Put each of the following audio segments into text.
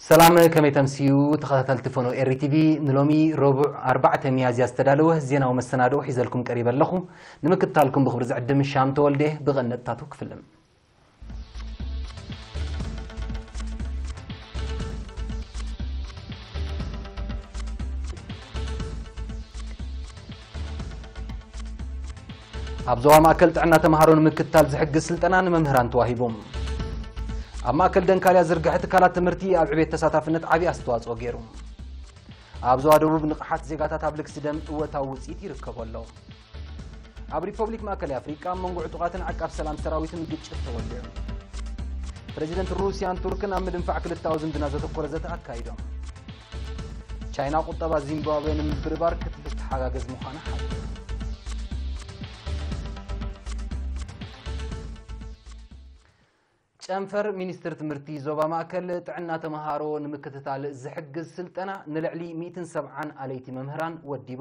ሰላም፣ ከመይ ተምስዩ ተኸታተልቲ ፎኖ ኤሪ ቲቪ? ንሎሚ ረቡዕ ኣርባዕተ ሚያዝያ ዝተዳለወ ዜናዊ መሰናድኦ ሒዘልኩም ቀሪበ ኣለኹ። ንምክትታልኩም ብኽብሪ ዝዕድም ሻም ተወልደ። ብቐንድታቱ ክፍልም። ኣብ ዞባ ማእከል ጥዕና ተምሃሮ ንምክትታል ዝሕግዝ ስልጠና ንመምህራን ተዋሂቡ። ኣብ ማእከል ደንካልያ ዝርግሐ ትካላት ትምህርቲ ኣብ ዕቤት ተሳታፍነት ዓቢ ኣስተዋጽኦ ገይሩ። ኣብ ዞባ ደቡብ ንቕሓት ዜጋታት ኣብ ልግሲ ደም እወታዊ ውጽኢት ይርከቦ ኣሎ። ኣብ ሪፐብሊክ ማእከላይ ኣፍሪቃ ኣብ መንጎ ዕጡቓትን ዓቃብ ሰላም ሰራዊትን ግጭት ተወሊዑ። ፕረዚደንት ሩስያን ቱርክን ኣብ ምድንፋዕ ክልተኣዊ ዝምድና ዘተኮረ ዘተ ኣካይዶም። ቻይና ቁጠባ ዚምባብዌ ንምብርባር ክትተሓጋገዝ ምዃና ሓቢሩ። ጨንፈር ሚኒስትር ትምህርቲ ዞባ ማእከል ጥዕና ተምሃሮ ንምክትታል ዝሕግዝ ስልጠና ንልዕሊ ሚእትን ሰብዓን ኣለይቲ መምህራን ወዲቡ።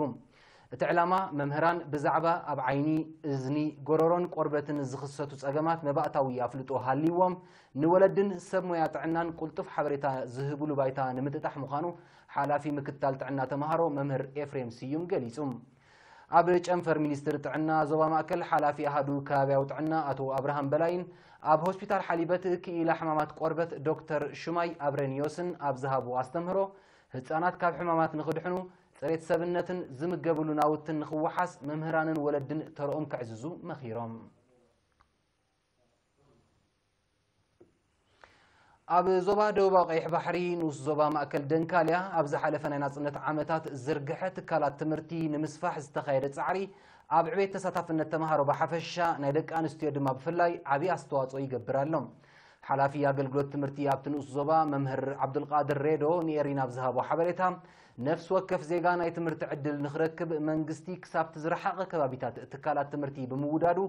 እቲ ዕላማ መምህራን ብዛዕባ ኣብ ዓይኒ፣ እዝኒ፣ ጎረሮን ቆርበትን ዝኽሰቱ ጸገማት መባእታዊ ኣፍልጦ ሃልይዎም ንወለድን ሰብ ሞያ ጥዕናን ቁልጡፍ ሓበሬታ ዝህብሉ ባይታ ንምጥጣሕ ምዃኑ ሓላፊ ምክትታል ጥዕና ተምሃሮ መምህር ኤፍሬም ስዩም ገሊጹ። ኣብ ጨንፈር ሚኒስትሪ ጥዕና ዞባ ማእከል ሓላፊ ኣሃዱ ከባብያዊ ጥዕና ኣቶ ኣብርሃም በላይን ኣብ ሆስፒታል ሓሊበት ክኢላ ሕማማት ቆርበት ዶክተር ሹማይ ኣብረንዮስን ኣብ ዝሃብዎ ኣስተምህሮ፣ ህጻናት ካብ ሕማማት ንኽድሕኑ፣ ጽሬት ሰብነትን ዝምገብሉ ናውትን ንኽወሓስ መምህራንን ወለድን ተርኦም ከዕዝዙ መኺሮም። ኣብ ዞባ ደቡባዊ ቀይሕ ባሕሪ ንኡስ ዞባ ማእከል ደንካልያ ኣብ ዝሓለፈ ናይ ናጽነት ዓመታት ዝርግሐ ትካላት ትምህርቲ ንምስፋሕ ዝተኻየደ ጻዕሪ ኣብ ዕቤት ተሳታፍነት ተምሃሮ ብሓፈሻ ናይ ደቂ ኣንስትዮ ድማ ብፍላይ ዓቢ ኣስተዋጽኦ ይገብር ኣሎ። ሓላፊ ኣገልግሎት ትምህርቲ ኣብቲ ንኡስ ዞባ መምህር ዓብዱልቃድር ሬዶ ንኤሪና ኣብ ዝሃቦ ሓበሬታ፣ ነፍሲ ወከፍ ዜጋ ናይ ትምህርቲ ዕድል ንኽረክብ መንግስቲ ክሳብቲ ዝረሓቐ ከባቢታት ትካላት ትምህርቲ ብምውዳዱ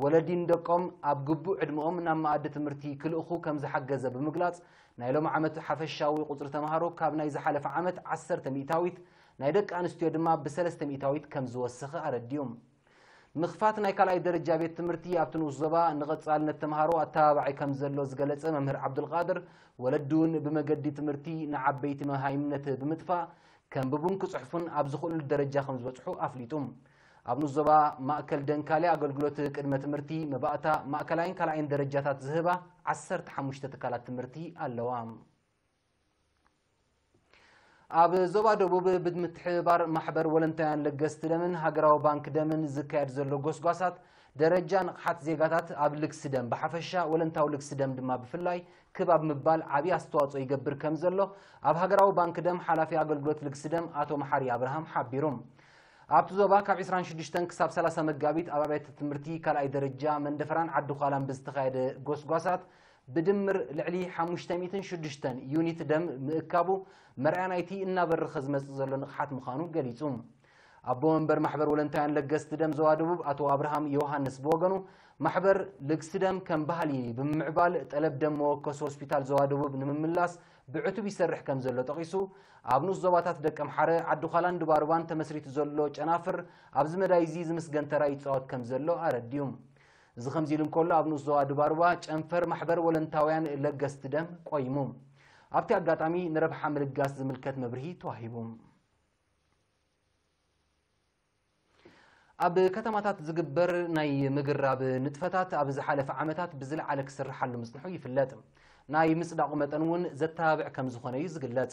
ወለዲ ንደቆም ኣብ ግቡእ ዕድመኦም ናብ መኣዲ ትምህርቲ ክልእኹ ከም ዝሓገዘ ብምግላጽ፣ ናይ ሎሚ ዓመት ሓፈሻዊ ቁጽሪ ተምሃሮ ካብ ናይ ዝሓለፈ ዓመት ዓሰርተ ሚእታዊት፣ ናይ ደቂ ኣንስትዮ ድማ ብሰለስተ ሚእታዊት ከም ዝወሰኸ ኣረዲኡ። ምኽፋት ናይ ካልኣይ ደረጃ ቤት ትምህርቲ ኣብቲ ንኡስ ዞባ ንቐጻልነት ተምሃሮ ኣተባባዒ ከም ዘሎ ዝገለጸ መምህር ዓብዱልቃድር፣ ወለዲ እውን ብመገዲ ትምህርቲ ንዓበይቲ መሃይምነት ብምጥፋእ፣ ከንብቡን ክጽሕፉን ኣብ ዝኽእሉ ደረጃ ከም ዝበጽሑ ኣፍሊጡ። ኣብ ንኡስ ዞባ ማእከል ደንካልያ ኣገልግሎት ቅድመ ትምህርቲ መባእታ ማእከላይን ካልኣይን ደረጃታት ዝህባ ዓሰርተ ሓሙሽተ ትካላት ትምህርቲ ኣለዋ። ኣብ ዞባ ደቡብ ብምትሕብባር ማሕበር ወለንታውያን ለገስቲ ደምን ሃገራዊ ባንክ ደምን ዝካየድ ዘሎ ጎስጓሳት ደረጃ ንቕሓት ዜጋታት ኣብ ልግሲ ደም ብሓፈሻ ወለንታዊ ልግሲ ደም ድማ ብፍላይ ክብ ኣብ ምባል ዓቢ ኣስተዋጽኦ ይገብር ከም ዘሎ ኣብ ሃገራዊ ባንክ ደም ሓላፊ ኣገልግሎት ልግሲ ደም ኣቶ መሓሪ ኣብርሃም ሓቢሩ። ኣብቲ ዞባ ካብ ዕስራን ሽዱሽተን ክሳብ ሰላሳ መጋቢት ኣብ ኣብያተ ትምህርቲ ካልኣይ ደረጃ መንደፈራን ዓዲ ዃላን ብዝተኻየደ ጎስጓሳት ብድምር ልዕሊ ሓሙሽተ ሚእትን ሽዱሽተን ዩኒት ደም ምእካቡ መርኣያ ናይቲ እናበረኸ ዝመጽእ ዘሎ ንቕሓት ምዃኑ ገሊጹ። ኣቦ መንበር ማሕበር ወለንታውያን ለገስቲ ደም ዞባ ደቡብ ኣቶ ኣብርሃም ዮሃንስ ብወገኑ፣ ማሕበር ልግሲ ደም ከም ባህሊ ብምምዕባል ጠለብ ደም መወከሲ ሆስፒታል ዞባ ደቡብ ንምምላስ ብዕቱብ ይሰርሕ ከም ዘሎ ጠቒሱ፣ ኣብ ንኡስ ዞባታት ደቀምሓረ፣ ዓዲ ዃላን ድባርባን ተመስሪቱ ዘሎ ጨናፍር ኣብዚ መዳይ እዚ ዝምስገን ተራ ይጻወት ከም ዘሎ ኣረዲኡ። እዚ ከምዚ ኢሉ እንከሎ፣ ኣብ ንኡስ ዞባ ድባርባ ጨንፈር ማሕበር ወለንታውያን ለገስቲ ደም ቆይሙ። ኣብቲ ኣጋጣሚ ንረብሓ ምልጋስ ዝምልከት መብርሂ ተዋሂቡ። ኣብ ከተማታት ዝግበር ናይ ምግራብ ንጥፈታት ኣብ ዝሓለፈ ዓመታት ብዝለዓለ ክስርሓሉ ምጽንሑ ይፍለጥ። ናይ ምጽዳቑ መጠን እውን ዘተባብዕ ከም ዝኾነ እዩ ዝግለጽ።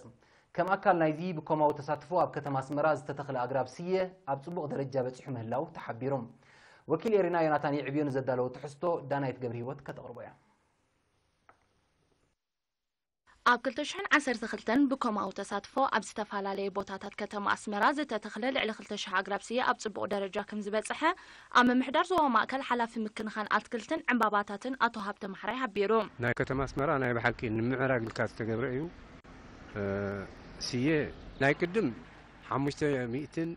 ከም ኣካል ናይዚ ብኮማዊ ተሳትፎ ኣብ ከተማ ኣስመራ ዝተተኽለ ኣግራብ ስየ ኣብ ጽቡቕ ደረጃ በጺሑ ምህላው ተሓቢሩ። ወኪል ኤሪና ዮናታን ይዕብዮ ንዘዳለዎ ትሕዝቶ ዳናይት ገብረ ህይወት ከተቕርቦ እያ። ኣብ ክልተ ሽሕን ዓሰርተ ክልተን ብኮማዊ ተሳትፎ ኣብ ዝተፈላለየ ቦታታት ከተማ ኣስመራ ዝተተኽለ ልዕሊ ክልተ ሽሕ ኣግራብ ስየ ኣብ ጽቡቕ ደረጃ ከም ዝበጽሐ ኣብ ምምሕዳር ዞባ ማእከል ሓላፊ ምክንኻን ኣትክልትን ዕምባባታትን ኣቶ ሃብተ ማሕራይ ሓቢሩ። ናይ ከተማ ኣስመራ ናይ ብሓቂ ንምዕራግ ኢልካ ዝተገብረ እዩ። ስየ ናይ ቅድም ሓሙሽተ ሚእትን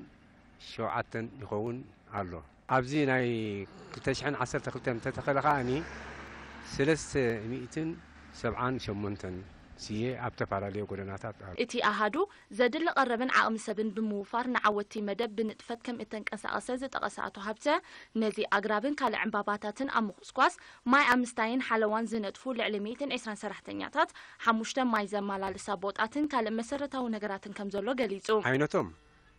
ሸውዓተን ይኸውን ኣሎ። ኣብዚ ናይ ክልተ ሽሕን ዓሰርተ ክልተን እንተተኸለ ከኣኒ ሰለስተ ሚእትን ሰብዓን ሸሞንተን ስየ ኣብ ተፈላለየ ጎደናታት ኣሎ። እቲ ኣሃዱ ዘድሊ ቀረብን ዓቕሚ ሰብን ብምውፋር ንዓወቲ መደብ ብንጥፈት ከም እተንቀሳቐሰ ዝጠቐሰ ኣቶ ሃብተ፣ ነዚ ኣግራብን ካልእ ዕምባባታትን ኣብ ምኹስኳስ፣ ማይ ኣብ ምስታይን ሓለዋን ዝነጥፉ ልዕሊ ሚእትን ዕስራን ሰራሕተኛታት፣ ሓሙሽተ ማይ ዘመላልሳ ቦጣትን ካልእ መሰረታዊ ነገራትን ከም ዘሎ ገሊጹ። ዓይነቶም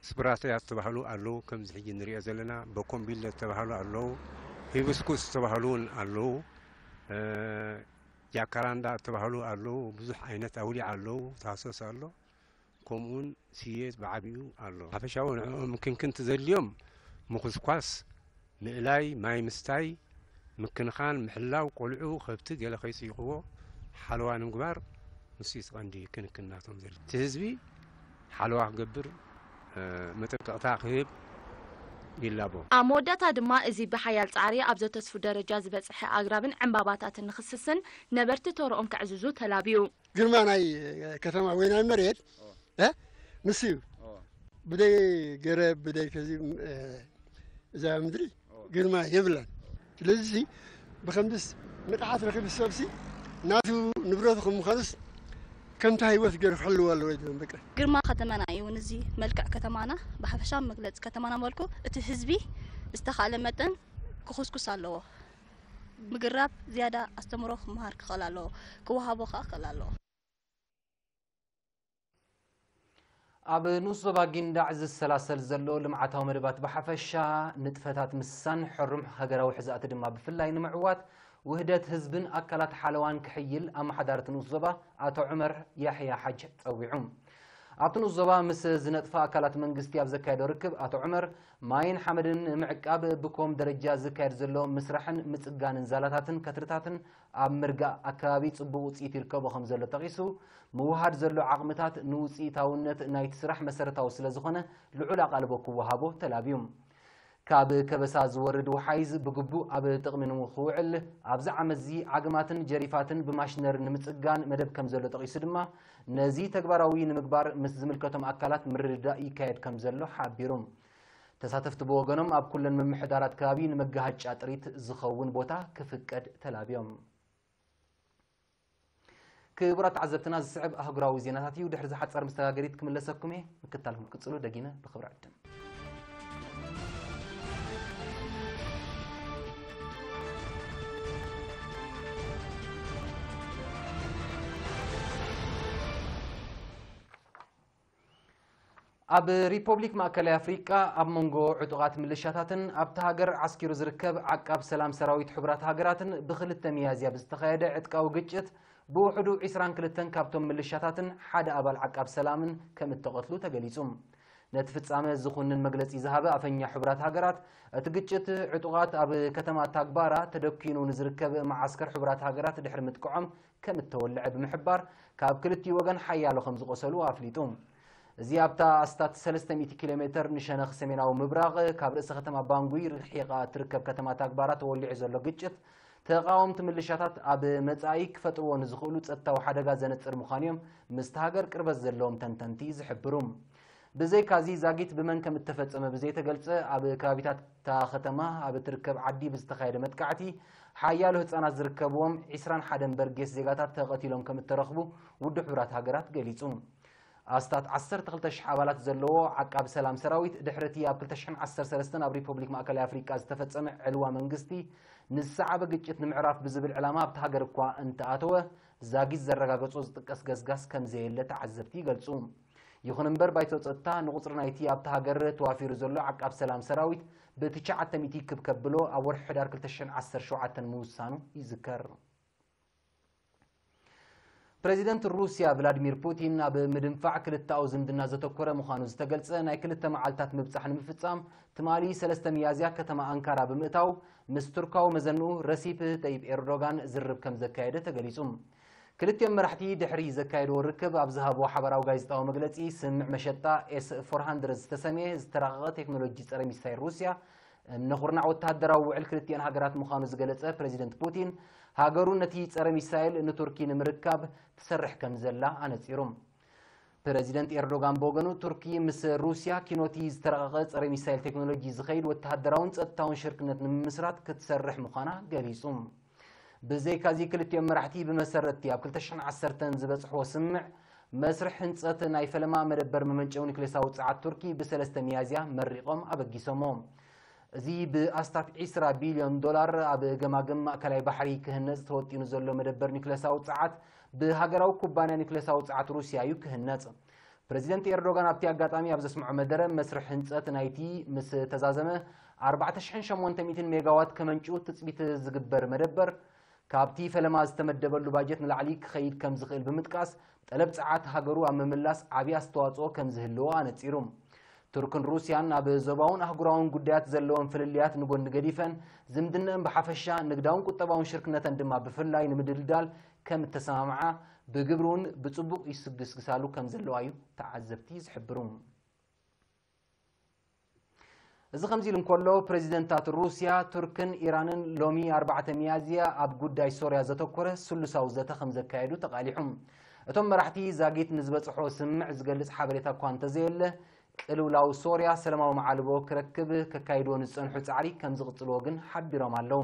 ስፕራቶያ ዝተባህሉ ኣለዉ፣ ከምዚ ሕጂ ንሪኦ ዘለና በኮምቢለ ዝተባህሉ ኣለዉ፣ ሂብስኩስ ዝተባህሉ እውን ኣለዉ፣ እ፣ ጃካራንዳ ዝተባህሉ ኣለዉ። ብዙሕ ዓይነት ኣውሊዕ ኣለዉ፣ ታህሰስ ኣሎ፣ ከምኡውን ስየ ብዓቢኡ ኣሎ። ሓፈሻዊ ንዕኦም ክንክንቲ ዘድልዮም ምኹስኳስ፣ ምእላይ፣ ማይ ምስታይ፣ ምክንኻን፣ ምሕላው፣ ቆልዑ፣ ከብቲ ገለ ከይጽይቕዎ ሓለዋ ንምግባር፣ ንሱ እዩ እቲ ቀንዲ ክንክን ናቶም ዘድሊ። እቲ ህዝቢ ሓለዋ ክገብር፣ እ፣ መጠንቀቕታ ክህብ ይላቦ። ኣብ መወዳእታ ድማ፣ እዚ ብሓያል ጻዕሪ ኣብ ዘተስፉ ደረጃ ዝበጽሐ ኣግራብን ዕምባባታትን ንኽስስን ነበርቲ ተርኦም ከዕዝዙ ተላብዩ። ግርማ ናይ ከተማ ወይ ናይ መሬት፣ እ፣ ንሱ እዩ። ብደይ ገረብ፣ ብደይ ከዚ፣ እ፣ እዛ ምድሪ ግርማ የብላን። ስለዚ ብኸምዚስ ንቕሓት ረኺቡ ሰብሲ ናቱ ንብረቱ ከም ምዃኑስ ከምታ ህይወት ገይሩ ክሕልዎ ኣለዎ ይብሎም በቃ። ግርማ ከተማና እዩ። ንዚ መልክዕ ከተማና ብሓፈሻ መግለጺ ከተማና መልኩ እቲ ህዝቢ ዝተኻእለ መጠን ክኹስኩስ ኣለዎ። ምግራብ ዝያዳ ኣስተምሮ ክመሃር ክኽእል ኣለዎ። ክወሃቦ ከኣ ክኽእል ኣለዎ። ኣብ ንኡስ ዞባ ጊንዳዕ ዝሰላሰል ዘሎ ልምዓታዊ መደባት ብሓፈሻ፣ ንጥፈታት ምስሳን ሕሩም ሃገራዊ ሕዛእቲ ድማ ብፍላይ ንምዕዋት፣ ውህደት ህዝብን ኣካላት ሓለዋን ክሕይል ኣመሓዳሪ እቲ ንኡስ ዞባ ኣቶ ዑመር ያሕያ ሓጅ ጸዊዑ። ኣብቲ ንኡስ ዞባ ምስ ዝነጥፋ ኣካላት መንግስቲ ኣብ ዘካየዶ ርክብ ኣቶ ዑመር፣ ማይን ሓመድን ንምዕቃብ ብኮም ደረጃ ዝካየድ ዘሎ ምስራሕን ምጽጋንን ዛላታትን ከትርታትን ኣብ ምርጋእ ኣከባቢ ጽቡቕ ውጽኢት ይርከቦ ከም ዘሎ ጠቒሱ፣ ምውሃድ ዘሎ ዓቕምታት ንውጽኢታውነት ናይቲ ስራሕ መሰረታዊ ስለ ዝኾነ ልዑል ኣቓልቦ ክወሃቦ ተላብዩ። ካብ ከበሳ ዝወርድ ወሓይዝ ብግቡእ ኣብ ጥቕሚ ንክውዕል ኣብዚ ዓመትዚ ዓግማትን ጀሪፋትን ብማሽነሪ ንምጽጋን መደብ ከም ዘሎ ጠቒሱ ድማ ነዚ ተግባራዊ ንምግባር ምስ ዝምልከቶም ኣካላት ምርድዳእ ይካየድ ከም ዘሎ ሓቢሩ። ተሳተፍቲ ብወገኖም ኣብ ኩለን ምምሕዳራት ከባቢ ንመጋሃጫ ጥሪት ዝኸውን ቦታ ክፍቀድ ተላብዮም። ክቡራት ተዓዘብትና ዝስዕብ ኣህጉራዊ ዜናታት እዩ። ድሕሪ ዝሓጸር መስተጋገሪት ክምለሰኩም እየ። ምክታልኩም ክጽሉ ደጊመ ብኽብሪ ዕድም። ኣብ ሪፖብሊክ ማእከላይ ኣፍሪቃ ኣብ መንጎ ዕጡቓት ምልሻታትን ኣብቲ ሃገር ዓስኪሩ ዝርከብ ዓቃብ ሰላም ሰራዊት ሕቡራት ሃገራትን ብክልተ ሚያዝያ ብዝተኻየደ ዕጥቃዊ ግጭት ብውሕዱ ዕስራን ክልተን ካብቶም ምልሻታትን ሓደ ኣባል ዓቃብ ሰላምን ከም እተቐትሉ ተገሊጹ። ነቲ ፍጻመ ዝኹንን መግለጺ ዝሃበ ኣፈኛ ሕቡራት ሃገራት፣ እቲ ግጭት ዕጡቓት ኣብ ከተማ ታግባራ ተደኪኑ ንዝርከብ መዓስከር ሕቡራት ሃገራት ድሕሪ ምጥቅዖም ከም እተወልዐ ብምሕባር፣ ካብ ክልቲኡ ወገን ሓያሎ ከም ዝቖሰሉ ኣፍሊጡ። እዚ ኣብታ ኣስታት ሰለስተ ሚእቲ ኪሎ ሜተር ንሸነኽ ሰሜናዊ ምብራቕ ካብ ርእሰ ከተማ ባንጉይ ርሒቓ እትርከብ ከተማ ታግባራ ተወሊዑ ዘሎ ግጭት፣ ተቓወምቲ ምልሻታት ኣብ መጻኢ ክፈጥርዎ ንዝኽእሉ ጸጥታዊ ሓደጋ ዘነጽር ምዃኑ እዮም ምስቲ ሃገር ቅርበት ዘለዎም ተንተንቲ ዝሕብሩ። ብዘይካዚ፣ ዛጊት ብመን ከም እተፈጸመ ብዘይተገልጸ፣ ኣብ ከባቢታት እታ ከተማ ኣብ እትርከብ ዓዲ ብዝተኻየደ መጥቃዕቲ፣ ሓያሎ ህጻናት ዝርከብዎም ዕስራን ሓደን በርጌስ ዜጋታት ተቐቲሎም ከም እተረኽቡ ውድብ ሕቡራት ሃገራት ገሊጹ። ኣስታት ዓሰርተ ክልተ ሽሕ ኣባላት ዘለዎ ዓቃብ ሰላም ሰራዊት፣ ድሕሪ እቲ ኣብ ክልተ ሽሕን ዓሰርተ ሰለስተን ኣብ ሪፖብሊክ ማእከላይ ኣፍሪቃ ዝተፈጸመ ዕልዋ መንግስቲ፣ ንዝሰዓበ ግጭት ንምዕራፍ ብዝብል ዕላማ ኣብታ ሃገር እኳ እንተኣተወ፣ ዛጊት ዘረጋገጾ ዝጥቀስ ገስጋስ ከም ዘየለ ተዓዘብቲ ይገልጹ። ይኹን እምበር፣ ባይቶ ጸጥታ ንቑጽሪ ናይቲ ኣብታ ሃገር ተዋፊሩ ዘሎ ዓቃብ ሰላም ሰራዊት ብትሽዓተ ሚእቲ ክብ ከብሎ ኣብ ወርሒ ሕዳር ክልተ ሽሕን ዓሰርተ ሸውዓተን ምውሳኑ ይዝከር። ፕረዚደንት ሩስያ ቭላድሚር ፑቲን ኣብ ምድንፋዕ ክልተኣዊ ዝምድና ዘተኮረ ምዃኑ ዝተገልጸ ናይ ክልተ መዓልታት ምብጻሕ ንምፍጻም ትማሊ ሰለስተ ሚያዝያ ከተማ ኣንካራ ብምእታው ምስ ቱርካዊ መዘንኡ ረሲፕ ጠይብ ኤርዶጋን ዝርርብ ከም ዘካየደ ተገሊጹ። ክልቲኦም መራሕቲ ድሕሪ ዘካየድዎ ርክብ ኣብ ዝሃብዎ ሓበራዊ ጋዜጣዊ መግለጺ፣ ስምምዕ መሸጣ ኤስ ፎር ሃንድረድ ዝተሰምየ ዝተራቐቐ ቴክኖሎጂ ጸረ ሚሳይል ሩስያ እምነ ኩርናዕ ወተሃደራዊ ውዕል ክልቲኤን ሃገራት ምዃኑ ዝገለጸ ፕረዚደንት ፑቲን፣ ሃገሩ ነቲ ጸረ ሚሳይል ንቱርኪ ንምርካብ ትሰርሕ ከም ዘላ ኣነጺሩ። ፕረዚደንት ኤርዶጋን ብወገኑ፣ ቱርኪ ምስ ሩስያ ኪኖቲ ዝተራቐቐ ጸረ ሚሳይል ቴክኖሎጂ ዝኸይድ ወተሃደራውን ጸጥታውን ሽርክነት ንምምስራት ክትሰርሕ ምዃና ገሊጹ። ብዘይካዚ ክልቲኦም መራሕቲ ብመሰረትቲ ኣብ ክልተ ሽሕን ዓሰርተን ዝበጽሕዎ ስምምዕ መስርሕ ህንጸት ናይ ፈለማ መደበር መመንጨዊ ኒክሌሳዊ ጸዓት ቱርኪ ብሰለስተ ሚያዝያ መሪቖም ኣበጊሶሞ። እዚ ብኣስታት ዒስራ ቢልዮን ዶላር ኣብ ገማግም ማእከላይ ባሕሪ ክህነጽ ተወጢኑ ዘሎ መደበር ኒክሌሳዊ ጸዓት ብሃገራዊ ኩባንያ ኒክሌሳዊ ጸዓት ሩስያ እዩ ክህነጽ። ፕረዚደንት ኤርዶጋን ኣብቲ ኣጋጣሚ ኣብ ዘስምዖ መደረ መስርሕ ህንጸት ናይቲ ምስ ተዛዘመ ኣርባዕተ ሽሕን ሸሞንተ ሚእትን ሜጋዋት ከመንጭው ትጽቢት ዝግበር መደበር ካብቲ ፈለማ ዝተመደበሉ ባጀት ንላዕሊ ክኸይድ ከም ዝኽእል ብምጥቃስ ጠለብ ጸዓት ሃገሩ ኣብ ምምላስ ዓቢ ኣስተዋጽኦ ከም ዝህልዎ ኣነጺሩ። ቱርክን ሩስያን ኣብ ዞባውን ኣህጉራውን ጉዳያት ዘለወን ፍልልያት ንጎኒ ገዲፈን ዝምድነን ብሓፈሻ ንግዳውን ቁጠባውን ሽርክነተን ድማ ብፍላይ ንምድልዳል ከም እተሰማምዓ ብግብሪ እውን ብጽቡቕ ይስግስግሳሉ ከም ዘለዋ እዩ ተዓዘብቲ ዝሕብሩ። እዚ ከምዚ ኢሉ እንከሎ ፕሬዚደንታት ሩስያ፣ ቱርክን ኢራንን ሎሚ ኣርባዕተ ሚያዝያ ኣብ ጉዳይ ሶርያ ዘተኮረ ስሉሳዊ ዘተ ከም ዘካየዱ ተቓሊሑ። እቶም መራሕቲ ዛጊት ንዝበጽሖ ስምምዕ ዝገልጽ ሓበሬታ እኳ እንተዘየለ፣ ቅልውላው ሶርያ ሰላማዊ መዓልቦ ክረክብ ከካይድዎ ንዝጸንሑ ጻዕሪ ከም ዝቕጽልዎ ግን ሓቢሮም ኣለዉ።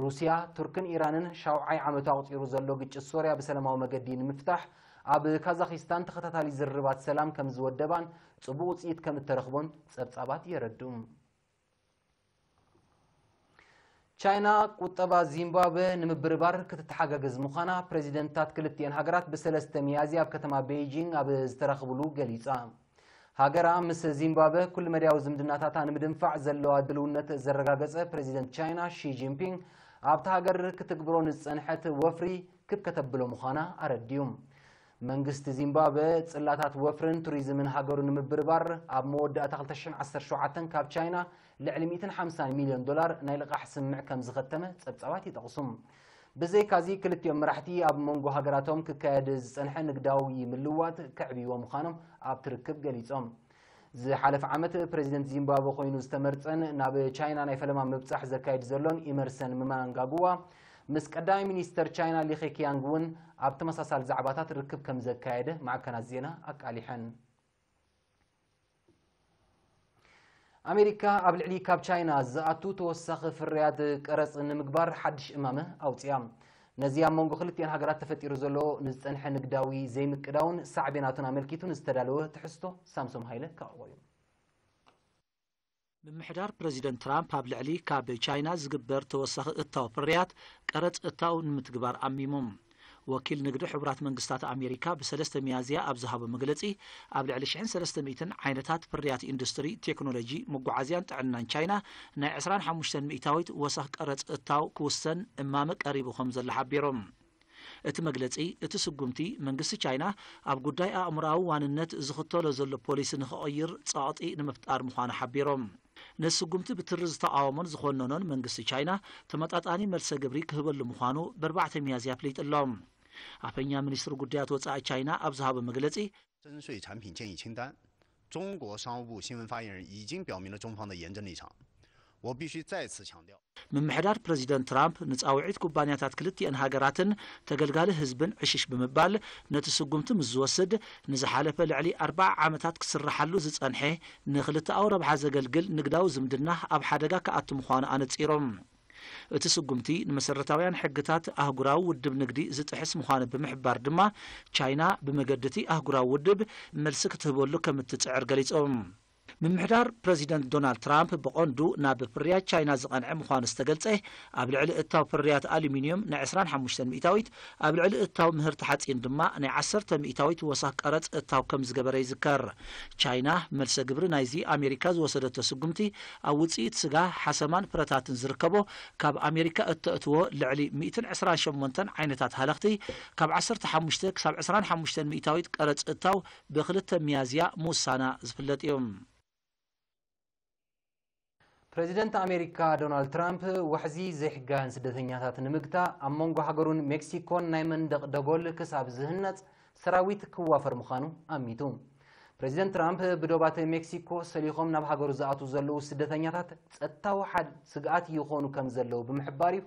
ሩስያ፣ ቱርክን ኢራንን ሻውዓይ ዓመቱ ኣቑጺሩ ዘሎ ግጭት ሶርያ ብሰላማዊ መገዲ ንምፍታሕ ኣብ ካዛኺስታን ተኸታታሊ ዝርርባት ሰላም ከም ዝወደባን ጽቡቕ ውጽኢት ከም እተረኽቦን ጸብጻባት የረድኡ። ቻይና ቁጠባ ዚምባብወ ንምብርባር ክትተሓጋገዝ ምዃና ፕሬዚደንታት ክልቲኤን ሃገራት ብሰለስተ ሚያዝያ ኣብ ከተማ ቤይጂንግ ኣብ ዝተራኽብሉ ገሊጻ። ሃገራ ምስ ዚምባብወ ኩሉ መዳያዊ ዝምድናታታ ንምድንፋዕ ዘለዋ ድልውነት ዘረጋገጸ ፕሬዚደንት ቻይና ሺ ጂንፒንግ ኣብታ ሃገር ክትግብሮ ንዝጸንሐት ወፍሪ ክብ ከተብሎ ምዃና ኣረድዩ። መንግስቲ ዚምባብወ ጽላታት ወፍርን ቱሪዝምን ሃገሩ ንምብርባር ኣብ መወዳእታ ክልተ ሽሕን ዓሰርተ ሸውዓተን ካብ ቻይና ልዕሊ ሚእትን ሓምሳን ሚልዮን ዶላር ናይ ልቓሕ ስምምዕ ከም ዝኸተመ ጸብጻባት ይጠቕሱ። ብዘይካዚ ክልቲኦም መራሕቲ ኣብ መንጎ ሃገራቶም ክካየድ ዝጸንሐ ንግዳዊ ምልዋጥ ከዕብይዎ ምዃኖም ኣብቲ ርክብ ገሊጾም። ዝሓለፈ ዓመት ፕሬዚደንት ዚምባብወ ኮይኑ ዝተመርጸን ናብ ቻይና ናይ ፈለማ ምብጻሕ ዘካይድ ዘሎን ኢመርሰን ምናንጋግዋ ምስ ቀዳማይ ሚኒስተር ቻይና ሊ ኬኪያንግ እውን ኣብ ተመሳሳሊ ዛዕባታት ርክብ ከም ዘካየደ ማዕከናት ዜና ኣቃሊሐን። ኣሜሪካ ኣብ ልዕሊ ካብ ቻይና ዝኣቱ ተወሳኺ ፍርያት ቀረጽ ንምግባር ሓድሽ እማመ ኣውጽያ። ነዚ ኣብ መንጎ ክልቲኣን ሃገራት ተፈጢሩ ዘሎ ንዝጸንሐ ንግዳዊ ዘይምቅዳውን ሳዕቤናቱን ኣመልኪቱ ንዝተዳለወ ትሕዝቶ ሳምሶም ሃይለ ከቕርቦ እዩ። ምምሕዳር ፕረዚደንት ትራምፕ ኣብ ልዕሊ ካብ ቻይና ዝግበር ተወሳኺ እታው ፍርያት ቀረጽ እታው ንምትግባር ኣሚሙ። ወኪል ንግዲ ሕቡራት መንግስታት ኣሜሪካ ብሰለስተ ሚያዝያ ኣብ ዝሃቦ መግለጺ፣ ኣብ ልዕሊ ሽሕን ሰለስተ ሚእትን ዓይነታት ፍርያት ኢንዱስትሪ፣ ቴክኖሎጂ፣ መጓዓዝያን ጥዕናን ቻይና ናይ ዕስራን ሓሙሽተን ሚእታዊት ወሰኽ ቀረጽ እታው ክውሰን እማመ ቀሪቡ ከም ዘሎ ሓቢሩ። እቲ መግለጺ፣ እቲ ስጉምቲ መንግስቲ ቻይና ኣብ ጉዳይ ኣእምሮኣዊ ዋንነት ዝኽተሎ ዘሎ ፖሊሲ ንኽቕይር ጸቕጢ ንምፍጣር ምዃኑ ሓቢሩ። ነዚ ስጉምቲ ብትሪ ዝተቓወሞን ዝኾነኖን መንግስቲ ቻይና ተመጣጣኒ መልሰ ግብሪ ክህበሉ ምዃኑ በርባዕተ ሚያዝያ ኣፍሊጡ ኣሎ። ኣፈኛ ሚኒስትሪ ጉዳያት ወጻኢ ቻይና ኣብ ዝሃቦ መግለጺ፣ 征税产品建议清单，中国商务部新闻发言人已经表明了中方的严正立场。我必须再次强调， ምምሕዳር ፕረዚደንት ትራምፕ ንጻውዒት ኩባንያታት ክልቲኤን ሃገራትን ተገልጋሊ ህዝብን ዕሽሽ ብምባል ነቲ ስጉምቲ ምስ ዝወስድ፣ ንዝሓለፈ ልዕሊ ኣርብዓ ዓመታት ክስርሓሉ ዝጸንሐ ንክልተኣዊ ረብሓ ዘገልግል ንግዳዊ ዝምድና ኣብ ሓደጋ ክኣቱ ምዃኑ ኣነጺሮም። እቲ ስጉምቲ ንመሰረታውያን ሕግታት ኣህጉራዊ ውድብ ንግዲ ዝጥሕስ ምዃኑ ብምሕባር ድማ፣ ቻይና ብመገዲ እቲ ኣህጉራዊ ውድብ መልሲ ክትህበሉ ከም እትጽዕር ገሊጾም። ምምሕዳር ፕረዚደንት ዶናልድ ትራምፕ ብቐንዱ ናብ ፍርያት ቻይና ዝቐንዐ ምዃኑ ዝተገልጸ፣ ኣብ ልዕሊ እታው ፍርያት ኣሉሚንዮም ናይ ዕስራን ሓሙሽተን ሚእታዊት፣ ኣብ ልዕሊ እታው ምህርቲ ሓጺን ድማ ናይ ዓሰርተ ሚእታዊት ወሳኽ ቀረጽ እታው ከም ዝገበረ ይዝከር። ቻይና መልሰ ግብሪ ናይዚ ኣሜሪካ ዝወሰደቶ ስጉምቲ፣ ኣብ ውጽኢት ስጋ፣ ሓሰማን ፍረታትን ዝርከቦ ካብ ኣሜሪካ እተእትዎ ልዕሊ ሚእትን ዕስራን ሸሞንተን ዓይነታት ሃለኽቲ ካብ ዓሰርተ ሓሙሽተ ክሳብ ዕስራን ሓሙሽተን ሚእታዊት ቀረጽ እታው ብክልተ ሚያዝያ ምውሳና ዝፍለጥ እዩ። ፕረዚደንት ኣሜሪካ ዶናልድ ትራምፕ ዋሕዚ ዘይሕጋውያን ስደተኛታት ንምግታእ ኣብ መንጎ ሃገሩን ሜክሲኮን ናይ መንደቕ ደጎል ክሳብ ዝህነጽ ሰራዊት ክዋፈር ምዃኑ ኣሚቱ። ፕረዚደንት ትራምፕ ብዶባት ሜክሲኮ ሰሊኾም ናብ ሃገሩ ዝኣትዉ ዘለዉ ስደተኛታት ጸጥታዊ ሓድ ስግኣት ይኾኑ ከም ዘለዉ ብምሕባር እዩ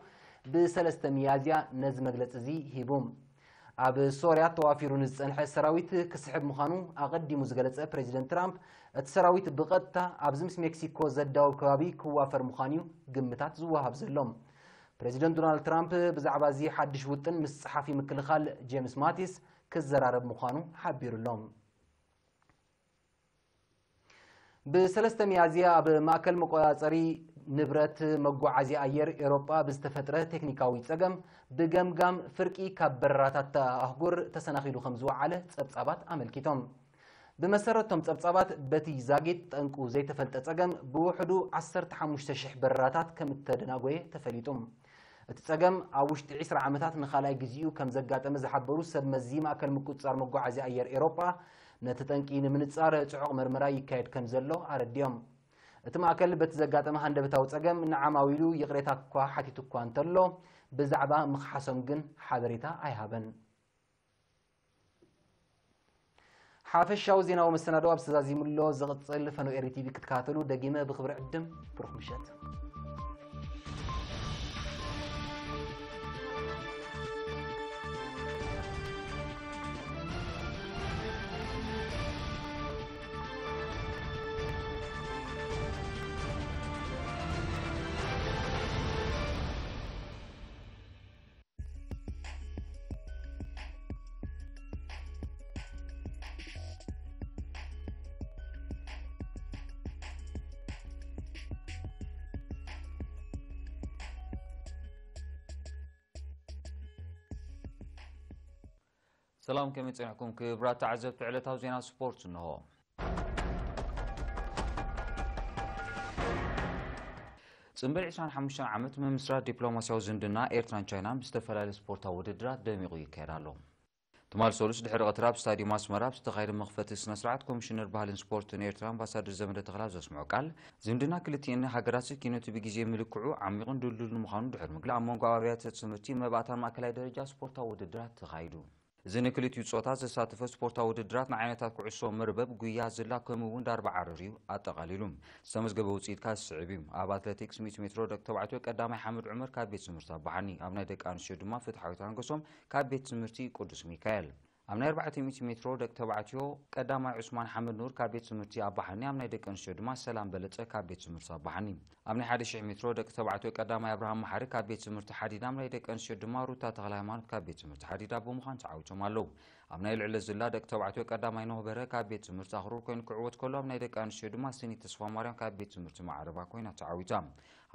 ብሰለስተ ሚያዝያ ነዚ መግለጺ እዚ ሂቡ። ኣብ ሶርያ ተዋፊሩ ንዝጸንሐ ሰራዊት ክስሕብ ምዃኑ ኣቐዲሙ ዝገለጸ ፕረዚደንት ትራምፕ፣ እቲ ሰራዊት ብቐጥታ ኣብዚ ምስ ሜክሲኮ ዘዳውብ ከባቢ ክዋፈር ምዃኑ እዩ ግምታት ዝወሃብ ዘሎ። ፕሬዚደንት ዶናልድ ትራምፕ ብዛዕባ እዚ ሓድሽ ውጥን ምስ ጸሓፊ ምክልኻል ጄምስ ማቲስ ክዘራረብ ምዃኑ ሓቢሩ ኣሎ። ብ3 ሚያዝያ ኣብ ማእከል መቆጻጸሪ ንብረት መጓዓዝያ ኣየር ኤውሮጳ ብዝተፈጥረ ቴክኒካዊ ጸገም ብገምጋም ፍርቂ ካብ በረራታት እታ ኣህጉር ተሰናኺሉ ከም ዝወዓለ ጸብጻባት ኣመልኪቶም። ብመሰረቶም ጸብጻባት፣ በቲ ዛጊት ጠንቁ ዘይተፈልጠ ጸገም ብውሕዱ ዓሰርተ ሓሙሽተ ሽሕ በረራታት ከም እተደናጎየ ተፈሊጡ። እቲ ጸገም ኣብ ውሽጢ ዕስራ ዓመታት ንኻልኣይ ግዜኡ ከም ዘጋጠመ ዝሓበሩ ሰብ መዚ ማእከል ምቁጽጻር መጓዓዝያ ኣየር ኤውሮጳ፣ ነቲ ጠንቂ ንምንጻር ጽዑቕ መርመራ ይካየድ ከም ዘሎ ኣረዲኦም። እቲ ማእከል በቲ ዘጋጠመ ሃንደበታዊ ጸገም ንዓማዊሉ ይቕሬታ እኳ ሓቲቱ እኳ እንተሎ፣ ብዛዕባ ምኽሓሶም ግን ሓበሬታ ኣይሃበን። ሓፈሻዊ ዜናዊ መሰናዶ ኣብ ዝተዛዚሙሎ ዝቕጽል ፈኖ ኤሪ ቲቪ ክትከታተሉ ደጊመ ብኽብሪ ዕድም። ብሩኽ ምሸት። ሰላም፣ ከመይ ጸኒሕኩም ክቡራት ተዓዘብቲ? ዕለታዊ ዜና ስፖርት እንሆ። ጽንብል ዕስራን ሓሙሽተን ዓመት ምምስራት ዲፕሎማስያዊ ዝምድና ኤርትራን ቻይናን ብዝተፈላለየ ስፖርታዊ ውድድራት ደሚቑ ይካየድ ኣሎ። ትማሊ ሰሉስ ድሕሪ ቀትሪ ኣብ ስታዲየም ኣስመራ ኣብ ዝተኻየደ መኽፈቲ ስነ ስርዓት፣ ኮሚሽነር ባህልን ስፖርትን ኤርትራ ኣምባሳደር ዘመደ ተኽለ ኣብ ዘስምዖ ቃል፣ ዝምድና ክልቲኤን ሃገራት ኪኖቲ ብግዜ ምልክዑ ዓሚቑን ድልዱልን ምዃኑ ድሕሪ ምግላዕ፣ ኣብ መንጎ ኣብያተ ትምህርቲ መባእታን ማእከላይ ደረጃ ስፖርታዊ ውድድራት ተኻይዱ። እዚ ንክልቲኡ ጾታ ዘሳተፈ ስፖርታዊ ውድድራት ንዓይነታት ኩዕሶ መርበብ፣ ጉያ፣ ዝላ፣ ከምኡ እውን ዳርባ ዓረር እዩ ኣጠቓሊሉ። ዝተመዝገበ ውጽኢት ከኣ ዝስዕብ እዩ። ኣብ ኣትሌቲክስ ሚእቲ ሜትሮ ደቂ ተባዕትዮ ቀዳማይ ሓመድ ዑመር ካብ ቤት ትምህርቲ ኣባሓኒ፣ ኣብ ናይ ደቂ ኣንስትዮ ድማ ፍትሓዊት ኣንገሶም ካብ ቤት ትምህርቲ ቅዱስ ሚካኤል። ኣብ ናይ ኣርባዕተ ሚእቲ ሜትሮ ደቂ ተባዕትዮ ቀዳማይ ዑስማን ሓመድ ኑር ካብ ቤት ትምህርቲ ኣባሓኒ፣ ኣብ ናይ ደቂ ኣንስትዮ ድማ ሰላም በለጸ ካብ ቤት ትምህርቲ ኣባሓኒ። ኣብ ናይ ሓደ ሽሕ ሜትሮ ደቂ ተባዕትዮ ቀዳማይ ኣብርሃም መሓሪ ካብ ቤት ትምህርቲ ሓዲዳ፣ ኣብ ናይ ደቂ ኣንስትዮ ድማ ሩታ ተኽለ ሃይማኖት ካብ ቤት ትምህርቲ ሓዲዳ ብምዃን ተዓዊቶም ኣለዉ። ኣብ ናይ ልዕለ ዝላ ደቂ ተባዕትዮ ቀዳማይ ኖህ በርሀ ካብ ቤት ትምህርቲ ኣኽሩር ኮይኑ ክዕወት ከሎ፣ ኣብ ናይ ደቂ ኣንስትዮ ድማ ስኒ ተስፋ ማርያም ካብ ቤት ትምህርቲ ማዕረባ ኮይና ተዓዊታ።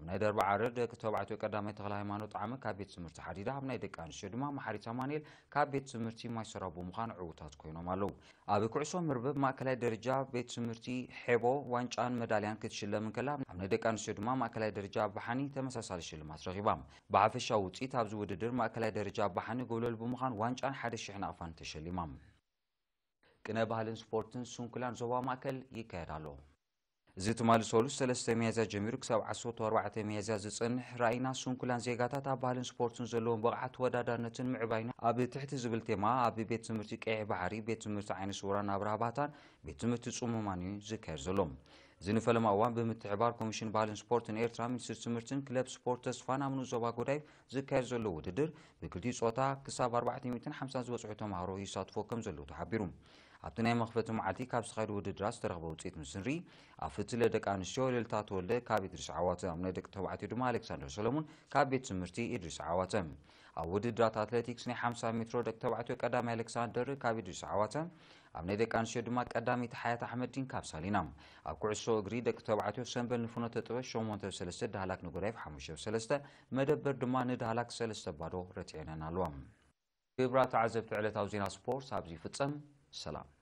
ኣብ ናይ ደርባ ዓረር ደቂ ተባዕትዮ ቀዳማይ ተኽለ ሃይማኖት ጣዕመ ካብ ቤት ትምህርቲ ሓዲዳ፣ ኣብ ናይ ደቂ ኣንስትዮ ድማ መሓሪት ኣማኑኤል ካብ ቤት ትምህርቲ ማይሰራ ብምዃን ዕዉታት ኮይኖም ኣለዉ። ኣብ ኩዕሶ መርበብ ማእከላይ ደረጃ ቤት ትምህርቲ ሔቦ ዋንጫን መዳልያን ክትሽለም እንከላ፣ ኣብ ናይ ደቂ ኣንስትዮ ድማ ማእከላይ ደረጃ ኣባሓኒ ተመሳሳሊ ሽልማት ረኺባ። ብሓፈሻዊ ውጽኢት ኣብዚ ውድድር ማእከላይ ደረጃ ኣባሓኒ ጎብለል ብምዃን ዋንጫን ሓደ ሽሕ ናቕፋን ተሸሊማ። ቅነ ባህልን ስፖርትን ስንኩላን ዞባ ማእከል ይካየድ ኣሎ። እዚ ትማሊ ሰሉስ ሰለስተ ሚያዝያ ጀሚሩ ክሳብ ዓሰርተ ኣርባዕተ ሚያዝያ ዝጸንሕ ራእይና ስንኩላን ዜጋታት ኣብ ባህልን ስፖርትን ዘለዎም ብቕዓት ተወዳዳርነትን ምዕባይና ኣብ ትሕቲ ዝብል ቴማ ኣብ ቤት ትምህርቲ ቀይሕ ባሕሪ፣ ቤት ትምህርቲ ዓይነ ስውራን ኣብርሃ ባህታን ቤት ትምህርቲ ጽሙማን እዩ ዝካየድ ዘሎ። እዚ ንፈለማ እዋን ብምትሕባር ኮሚሽን ባህልን ስፖርትን ኤርትራ፣ ሚኒስትሪ ትምህርትን ክለብ ስፖርት ተስፋን ኣብ ንኡስ ዞባ ጎዳይፍ ዝካየድ ዘሎ ውድድር ብክልቲኡ ጾታ ክሳብ ኣርባዕተ ሚእትን ሓምሳን ዝበጽሑ ተማሃሮ ይሳትፎ ከም ዘለዉ ተሓቢሩ። ኣብቲ ናይ መኽፈቲ መዓልቲ ካብ ዝተኻየዱ ውድድራት ዝተረኽበ ውጽኢት ምስ ንርኢ፣ ኣብ ፍትለ ደቂ ኣንስትዮ ልልታ ተወልደ ካብ ኢድሪስ ዓዋተ፣ ኣብ ናይ ደቂ ተባዕትዮ ድማ ኣሌክሳንደር ሰለሙን ካብ ቤት ትምህርቲ ኢድሪስ ዓዋተ። ኣብ ውድድራት ኣትሌቲክስ ናይ ሓምሳ ሜትሮ ደቂ ተባዕትዮ ቀዳማይ ኣሌክሳንደር ካብ ኢድሪስ ዓዋተ፣ ኣብ ናይ ደቂ ኣንስትዮ ድማ ቀዳመይቲ ሓያት ኣሕመዲን ካብ ሳሊና። ኣብ ኩዕሶ እግሪ ደቂ ተባዕትዮ ሰምበል ንፍኖተ ጥበብ ሸሞንተ ብ ሰለስተ፣ ዳህላክ ንጎዳይፍ ሓሙሽተ ብ ሰለስተ፣ መደበር ድማ ንዳህላክ ሰለስተ ባዶ ረቲዐነን ኣለዋ። ክቡራት ተዓዘብቲ፣ ዕለታዊ ዜና ስፖርት ኣብዚ ይፍጸም። ሰላም።